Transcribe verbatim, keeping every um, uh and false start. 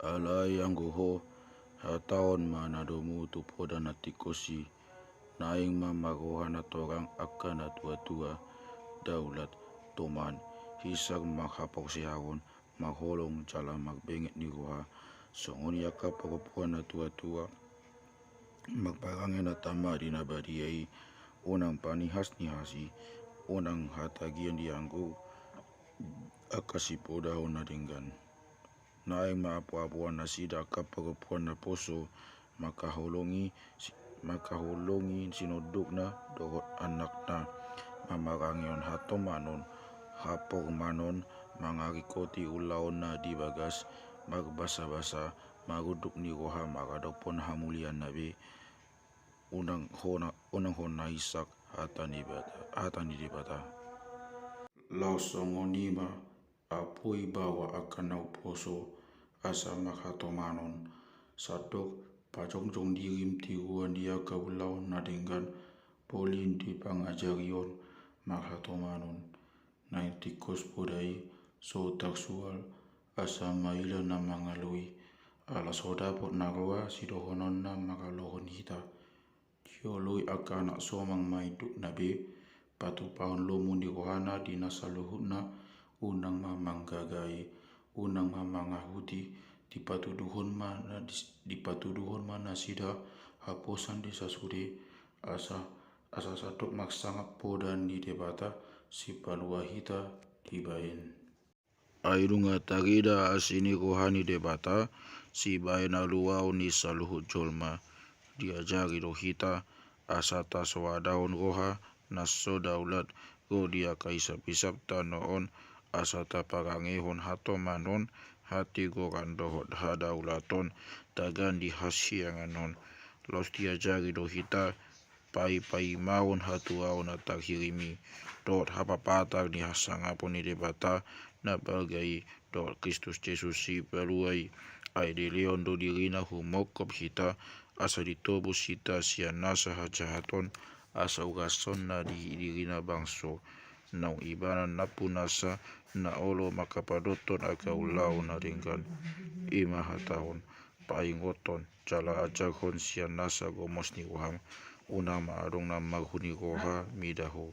Alai anggo ho, hatahon ma na domu tu poda na tingkos i, naeng ma marroha na torang angka na tuatua, daulat, toman, hisar marhaporseaon, marholong jala marbenget ni roha, songon i angka parompuan na tuatua, marparange na tama di na badia i, unang panihasnihasi, unang hatagian di anggur, angka sipodahon na denggan. Naeng ma apoapoan nasida angka parompuan na poso, mangkaholongi, mangkaholongi sinondukna dohot anakna, mamarangehon hatomanon, hapormanon, mangaringkoti ulaonna di bagas, marbasabasa, marunduk ni roha maradophon hamulianna be, unang hona, unang hona isak hata ni Debata, hata ni Debata. Laos songon i ma, apoi baoa angka na umposo, asa marhatomanon, sandok pajongjong dirim tiruan di angka ulaon na denggan, polin di pangajarion, marhatomanon, naeng tingkos poda i, so tarsual, asa maila na mangalo i, ala so dapot na roa sidohononna mangalohon hita. Dioloi angka anak somang ma indukna be, patupahon lomo ni rohana di na saluhutna, unang ma manggagai, unang ma mangahuti, dipatuduhon ma na dis-, dipatuduhon ma nasida haposan di sasude, asa, asa sandok marsangap poda ni Debata, sipalua hita dibahen. Ai nunga tarida asi ni roha ni Debata, sibahen haluaon ni saluhut jolma. Diajari do hita, asa tasoadahon roha, na so daulat, ro di angka hisaphisap tano on, asa taparangehon hatomanon, hatigoran dohot hadaulaton, tagan di hasiangan on. Laos diajari do hita, paipaimaon hatuaon na tarhirim i, dohot hapapatar ni hasangapon ni Debata na balga i, dohot Kristus Jesus sipalua i, ai dilehon do dirina humongkop hita, asa ditobus hita sian nasa hajahaton, asa urashon na di dirina bangso, naung ibana nampunasa, na olo mangkapadothon angka ulaon na denggan. I ma hatahon, paingothon, jala ajarhon sian nasa gomos ni roham, unang ma adong na marhuni roha mida ho.